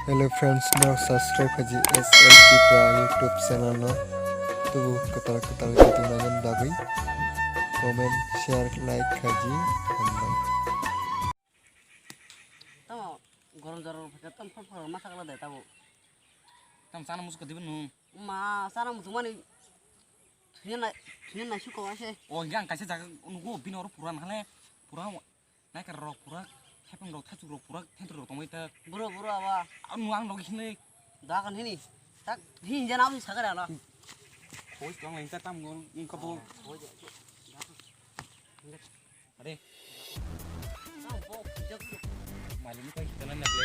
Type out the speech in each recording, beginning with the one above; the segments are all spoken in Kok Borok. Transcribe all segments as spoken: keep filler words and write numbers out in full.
Hello friends, no subscribe khaji S L Tripura YouTube channel no. Tubu kwtal kwtal video nainan bagwi comment, share, like khaji. Hambai. Tamo gorom jorok phai tam phar phar ma sakla de tabo. Tam sana musuko dibo nung. Ma sana musumani thunya na thunya na suko ase. O yang kaisa jaga nugo bini oro pura nahale pura. Naikar rok pura, khepeng rok, thachuk rok pura, thentrok rok tongbai ta. Bro, bro, aba. Ang nung ang log hinle. Da kan hini. Tak hin jana am sakar ala. Hoi tong lain ta tam gol, ing kapo. Hoi ja. Are. Tam po, jak. Mali ni kai tana na le.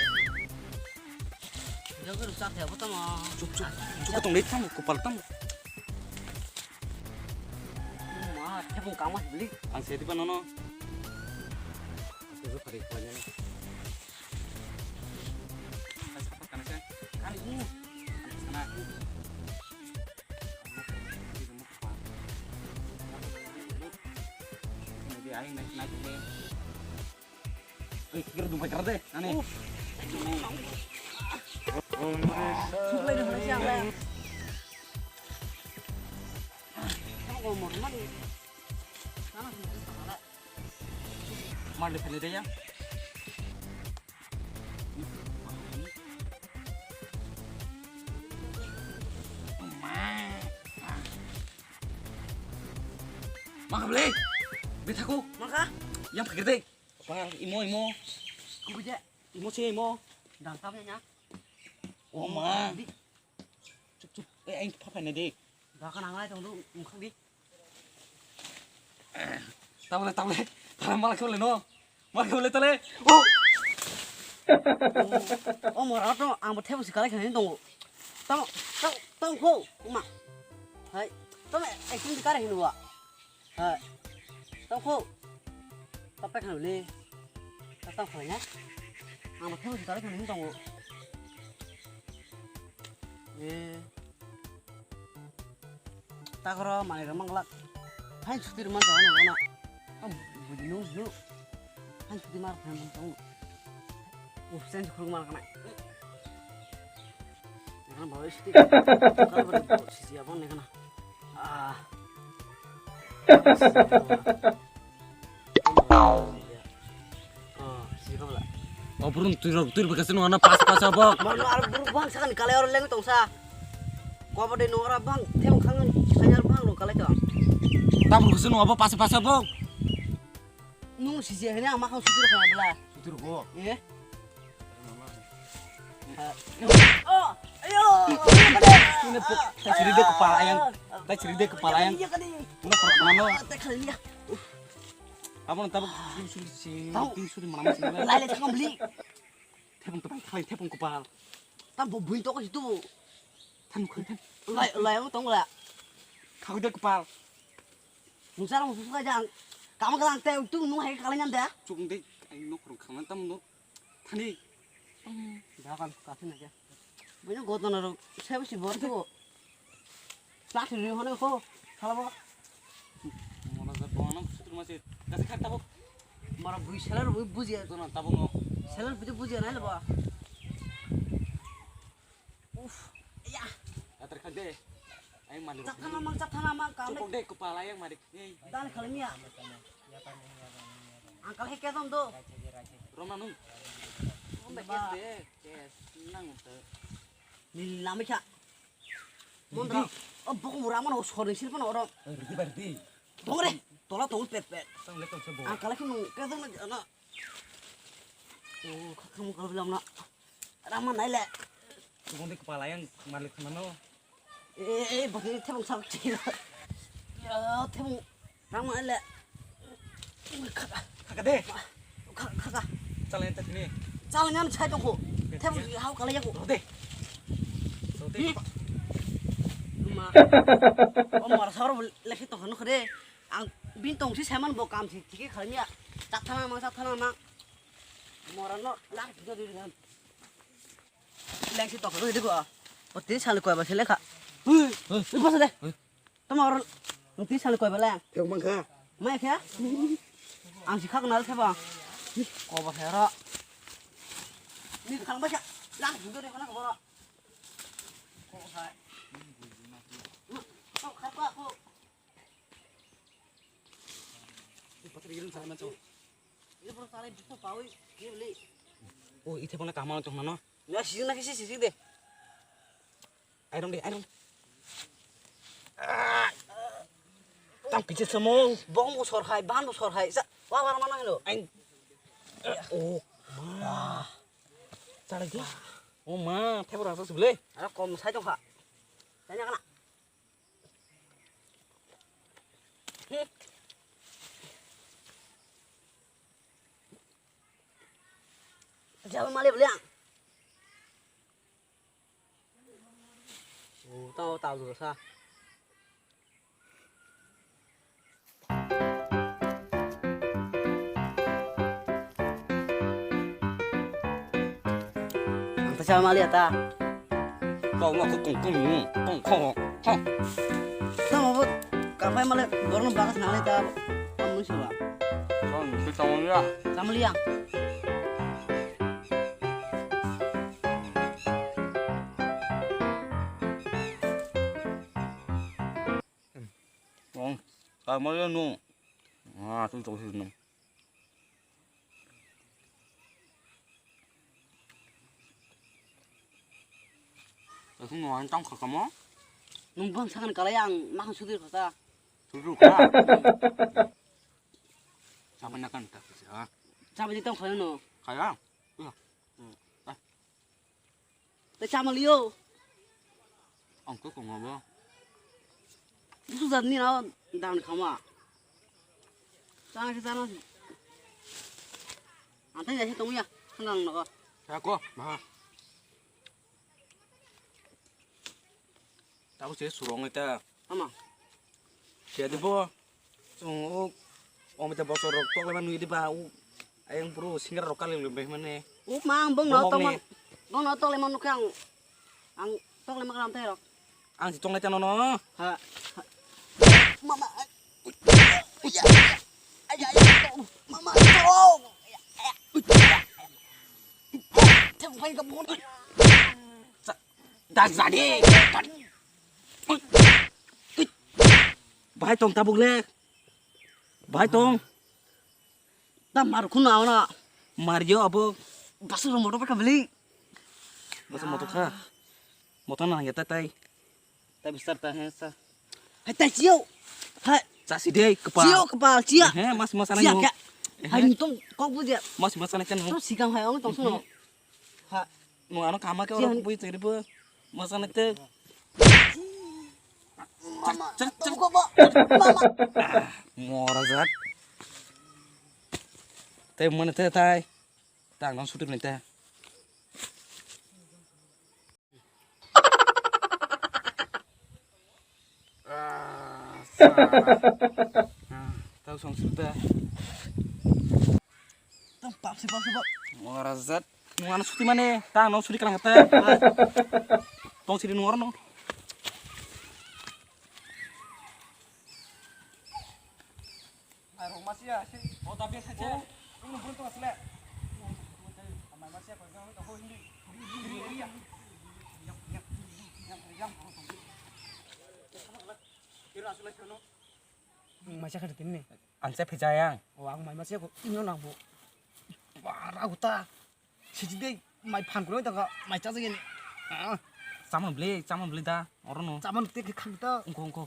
Jak ru sak ya, botama. Chuk, chuk, chuk tong le tam, kupal tam. Ma, khepung kama beli. Ang sedi pa nono. Aku tu paling banyak. Sana. Ini dia aing naik naik ni. Oi, kira dum pacar deh, nani. Mulai dah mulai siang lah. Kamu kalau mau rumah nih. Sana sini. Mal di sini deh ya. Maka beli. Beli aku. Maka? Yang pikir deh. Apa? Imo, imo. Aku aja. Imo sih, imo. Dangkapnya nya. Oh, ma. Di. Cuk, cuk. Eh, aing pha phaina de. Daka nanglai tong du, mukha di. Tabole, tabole. Tara mala khole no. Mala khole tale. Oh. Oh, mora to ang bo thebo sikalai khani tongo. Tamo, tamo, tamo ko, ma. Hai. Tamo acting kare hinwa. Hai. Tamo ko. Tapai khani le. Tamo ko ya. Ang bo thebo sikalai khani tongo. Eh. Takro manwi rwmang glak. Hain suti rwmang jaga nang gana. Am bujinu nu. Hain suti mar phan tong. Uf sen khurung mar kana. Kana bawa suti. Kar bar sisi abang ne kana. Ah. Oh, si kau lah. Oh, burung tuirok, tuir bekas nu ana pas, pas apa? Mano ar burung bang sakan kalai orang leng tong sa. Kau apa deh nora bang, tem kangen, kanyar bang lo kalai tong. Tam bekas nu apa pas, pas apa? Nung si si hanya ama kau sutur kau bela. Sutur ko. Eh? Oh, ayo. Ini pok, tak ciri deh kepala ayang. Tak ciri deh kepala ayang. Iya kali. Mana pernah mana? Tak kali ya. Apa nanti apa? Tahu. Tingsu di mana masih? Lai lai cakap beli. Tepung tepai kali, tepung kepal. Tam bo buin toko situ. Tam kali tam. Lai lai aku tong lah. Kau deh kepal. Nung sarang susu aja. Kamu kalang teh tu nung hai kalian dah. Cuk deh, ayo nok rong kangen tam nok. Thani. Dakan kasin aja. Bini gotona rok sebo si bor tu. Lati ri hone ko. Khala bo. Mona ja bana sutur masi. Kasi khat tabo. Mara bui seller bui buji. Tona tabo no. Seller bui buji na le ba. Uf. Ya. Atar khak de. Ai malik. Chak thana mang, chak thana mang, kam. Chukuk de kepala yang malik. Ei. Dan khalmiya. Angkal he kezom do. Roma nung. Ba. Nang to. Nil lami kha. Mondra. O bok mura mano sorni sir pano oro. Ridi bardi. Dongre. Tola tong pet pet. Tong le tong se bo. Angkal he nung kezom na. O khakam kal bilam na. Rama naile. Tong de kepala yang malik khana no. Eh, eh, bagi thebong sak chi. Ya, thebong rang ma le. Khaka, khaka de. Khaka, khaka. Chalai ta tini. Chalai ngan chai tong ko. Thebong hau kala ya ko. Rode. Rode. Ma. O mar sar le ki to hanu khre. Ang bin tong si seman bo kam si tike khalmiya. Chak thana ma, chak thana ma. Mora no lak do di. Lengsi tokha ko hidi ko. O tin sal koi ba sele kha. Ui, ui, ui, basa de. Ui. Tamo oro tin sal koi ba leng. Thek mang kha. Mai kha. Ang si khak nal theba. Ko ba hera. Ni khang ba kha. Lang, hingga deh, mana keboro. Kok hai. Kok khapa kok. Patri giring sana cok. Ini baru salah bisa pawi, ini beli. Oh, itu pun kamar tuh mana? Ya, sisi nak sisi sisi deh. Airong deh, airong. Tam kiche samo. Bong bo sor hai, ban bo sor hai. Sa, wa wa mana hino? Aing. Oh, ma. Sa lagi. Oh ma, thebo rasa sebelah. Ada kom sai dong ha. Tanya kana. Jawab mali beli ang. Oh, tahu tahu dulu sa. Ang pesa mali ata. Kau nggak kau kau kau kau kau kau. Tamo bo kapai mali borno bagas nalai ta. Kamu sih lah. Kau mesti tahu ya. Kamu liang. Ong, kamar ya no. Ah, tu tu tu. Aku no an tang kakamo. Nung bang sangan kalai ang makan sudir kota. Sudir kota. Sama nakan tak sih ha. Sama di tong kaya no. Kaya. Iya. Hmm. Ah. Tei chama liyo. Ang khe kong abo. Busu jat ni na dan khama. Chana khe chana. Ang tei jaise tong ya. Hangang no. Ya ko, ma. Tabo se surong eta. Ama. Siya di bo. Chung o omita bosor rok tokle man nui di ba u. Ayang bro singer rok kali le mane. U mang bong no tokman. Bong no tokle man nukhe ang. Ang tokle man kalam thai rok. Ang si tongle tano no. Ha. Mama. Ay ay ay. Mama. Thang phai ka bun. Dak jadi. Bahai tong tabuk le. Bahai tong. Ta mar khun na ona. Mar yo abo. Basu motor pa kabli. Basu motor kha. Motor na ya tai tai. Ta bistar ta he sa. Hai tai chiyo. Hai. Chasi dei kepal. Chiyo kepal chiya. He mas mas anai. Chiya no. Hai ni tong kok bu dia. Mas mas anai kan. Tong sikang hai ong tong suno. Ha. Nwng ano kama khe oro bui chwrwi bo mwsang nai tei. Mama, tungkuk bo. Mama. Mora jat. Tei mane tei tai. Tang nang sutur ni tei. Ah, sa. Ah, tau song suda. Tang pap si pap si pap. Mora jat. Nwng ano suti mane, ta ano suti kalang ta. Tong siri nwng oro no. Ai rok masia se. O ta bia sa che. Nwng bun to asle. Amai masia ko jang ko hindi. Kira asle kono. Nwng masia kha tini. Ang cha phejai ang. O ang mai masia ko inyo nang bo. Bara uta. Siji dei mai phan kuroi ta mai cha jagini. Ah. Chamon bli, chamon bli da. Oro no. Chamon te khang ta. Ungko ungko.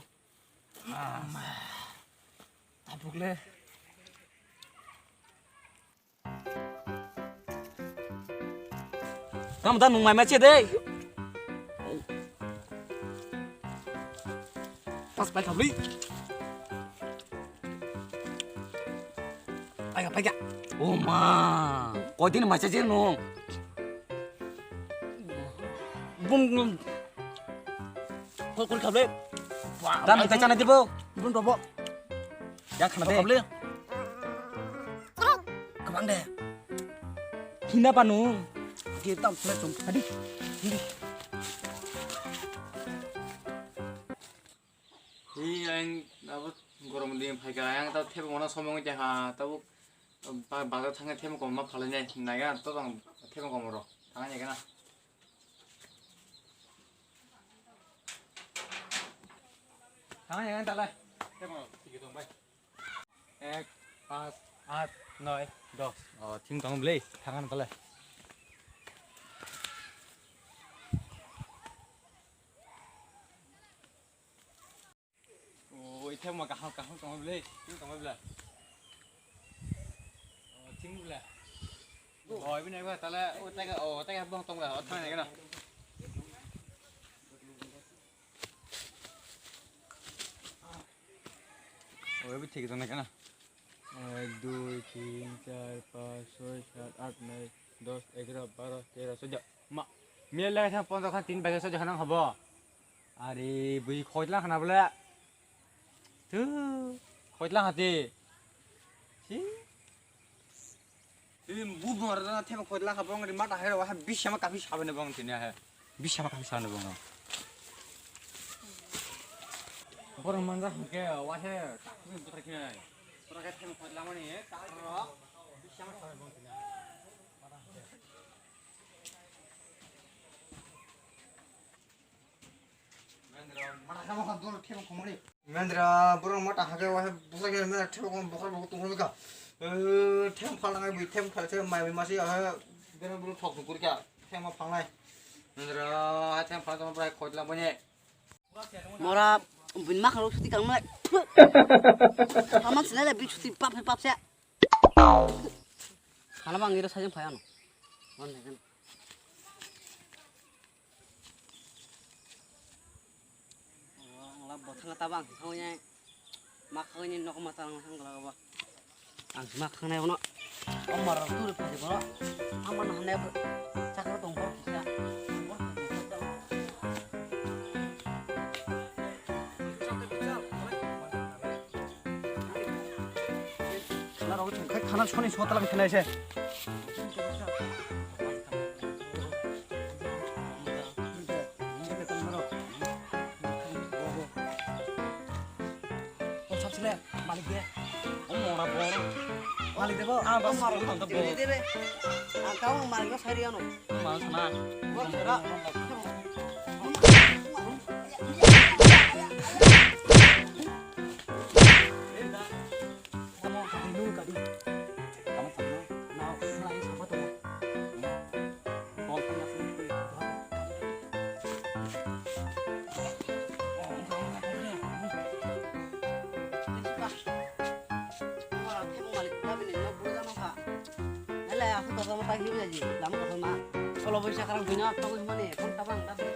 Ah. Tabuk le. Tamo da nwng mai ma che de. Pas pai khabli. Pai ka, pai ka. O ma. Koi din mai che je nwng. Bum. Kol kol khable. Wah, dan mai ta chana dibo. Bun robo. Ya khana de. Khable. Kabang de. Hina panu. Ge tam sele sum. Hadi. Hadi. Hi ang abo gorom din phai ka ang ta thebo mona somong te ha tabo ba bazar thang thebo kom ma phalai nai nai ga to bang thebo kom ro thang nai ga na. Thang yang tala. Temo tigi tong bai. Ek, pas, at, noi, dos. Oh, thing tong beli. Thang tala. Oh, ithe mo kaham kaham tong beli. Thing tong beli. Oh, thing beli. Oh, ibu naik tala. Oh, tega, oh, tega bong tong lah. Oh, thang yang na. Oh, ibu thik tong na. এক, দুই, তিন, চার, পাঁচ, ছয়, সাত, আট, নয়, দশ, এগারো, বারো, তেরো, চৌদ্দ। Ma, mia laga thang pondro khan tin bai chaudo khan habo. Are bui khoitlang khana bole. Tu khoitlang hati. Si. Ini bu bor na thema khoitlang kha bong ri mata hai wa bisama kapi sabene bong tini hai. Bisama kapi sabene bong. Borok manja hwnkhe wahe takni bwthar khe nai. Borok khe thengphot lamani takro bisama sabani bong tini. Mendra, borok mata hake wahe bwsai khe mendra thebo kom bokhor bokhor tongkha bika. Theng phalnai bui theng phal se mai bui masi ahe. Beno bulu thok thok kurika theng ma phalnai. Mendra theng phal tong brai khoi lang bani. Mora bini makha rok suti kang nai. Haman sinai le bi suti pap pap se. Hala bang ira sajeng phai ano. Wan dai kan. Ang lab bo thanga tabang thang ye. Mak khang ni nok ma tang thang la ba. Ang mak khang nai bono. Omar tu phai bono. Amar na hanai bo. Chakra tong bor kisa. Khana rok chwng khai khana soni sotala khe nai se. O sabsile malik de. O mora bor. Malik de bo. Ah, bas. Malik de bo. Ang kau malik no sari ano. Mana sana? Ele aku to sama pagi ni aja, lama ke sama. Kalau bisa sekarang punya apa aku mana? Kan tabang tabang.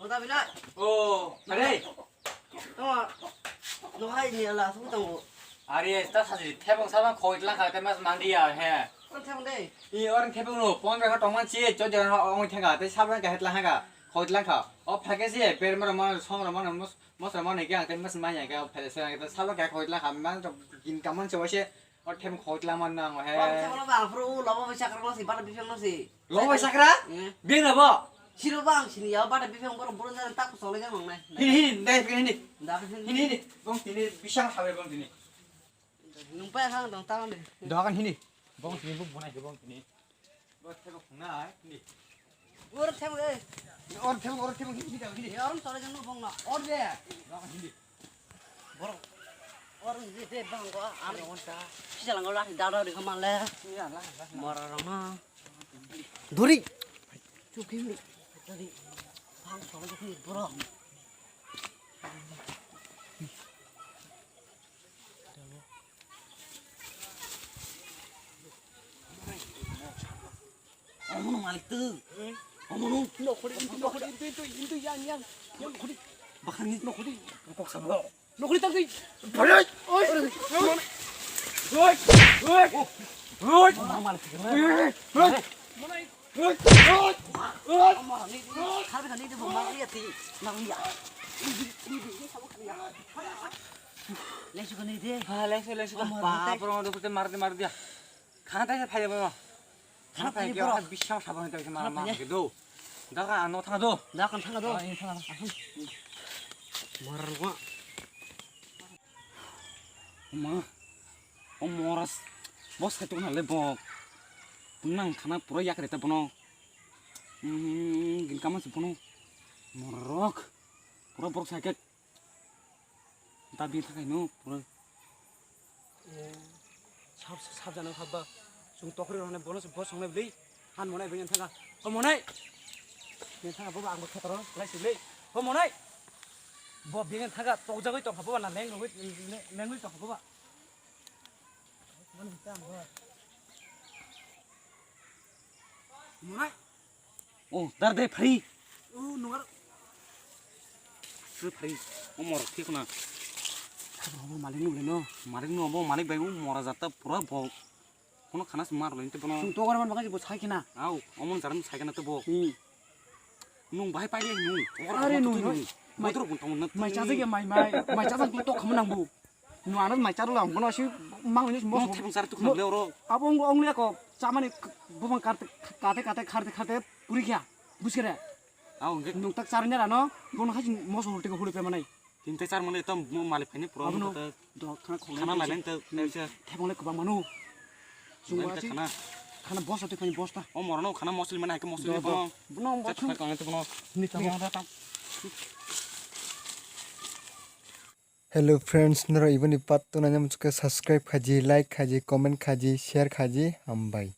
Hoda bilai. Oh, are. Tama. No hai ni ala su tango. Are, ta saji thebong sabang khoi tlang kha, te mas mandi ya he. Kon thebong dei. I orang thebong no, pon ra tong man chi, cho jara ong thang kha, te sabang ka het lang kha. Khoi tlang kha. O phake si, per mar mar song ra mar mos, mos ra mar ni kya, te mas manya kya, phale sa, te sabang ka khoi tlang kha, man to gin kaman cho se. O thebong khoi tlang man nang he. Kon thebong ba, afro, lobo bai sakra no si, bata bifang no si. Lobo bai sakra? Eh. Beng na bo? Siro bang sini ya, bata bifang borok buru jani tak sole jang nang nai. Hini, hini, dai, hini, hini. Dak hini. Hini, hini. Bong tini, bisang sabai bong tini. Nung pa khang dong ta ni. Dokan hini. Bong tini, bong bunai ke bong tini. Bong thebong khungnai, hini. Or thebong, eh. Or thebong, or thebong, hini, hini, hini. Or sole jang no bong na. Or de. Dokan hini. Borok. Or ni de bang ko. Ar on ta. Sisa lang ko la, da da ri ko man le. Iya, lah, lah, lah. Mora rong na. Duri. Chukhi mi. Duri. Bang song chukhi bro. Omono malik tu. Omono. No khori, no khori, itu, itu, itu, yang, yang, yang khori. Bakhan ni no khori. Kok sablo. Nokri tang twi. Oi. Oi. Oi. Oi. Oi. Mana mana. Oi. Oi. Oi. Oi. Mana ni? Kali kali itu mau makan ya ti. Makan ya. Lesu kan itu. Ah, lesu, lesu. Oh, marah, apa orang udah kita marah, marah dia. Khana taisa phai bo. Khana phai phai khe borok. Bisam sabon taisa ma Khana ma phai. Ke do. Da ka ano thang do. Da kan thang do. Ah, ini thang. Mar wa. Ma. O moras. Bos khai tong na le bo. Nang khana pura yak re ta bono. Hmm, gini kama se bono. Morok. Pura borok sakhe. Da bi thakai no pura. Sab, sab jana khabba. Chung tokri rone bono se bo songnai bli. Han monai bini thaga. Ho monai. Bini thaga bo ang bo khataro lai se bli. Ho monai. Bo bini thaga tokjagoi tong khabba na leng rogoi leng rogoi tong khabba. Monai. O, dar de phari. O, nungar. Sir phari. O morok thik na. Abo malik nung no. Malik no bo malik bai o mora jata pura bo. Kono khana se mar lente bono. Sung to gora man bagai bo sai kina. Au, omon jaram sai kina to bo. Hmm. Nung bai pai nung. Ora Are mo nung, to nung. Mai- Motor pun tamun na. Mai chaje ge mai mai. Mai chaje to to khamu nang bu. Nung ano mai charu lang bono si mang ni mo. Mo thepung sar tu khna le oro. Abo ong ong le ko chamani bubang karte kate kate kharte kharte puri kya. Buskere. Au nge. Nung tak char ne rano bono haji mo so holte ko hule pe manai. Tin te char mane tam mo malik phani pro. Abono do khana khong. Khana lai lente. Thepung le kubang manu. Sungwa si khana. Khana bosta te khani bosta. O morano khana mosli mane hai ke mosli bono. Bono bono. Ni tamo da tam. Hello friends, noro iboni part two naina muchukhe subscribe khaji, like khaji, comment khaji, share khaji, hambai.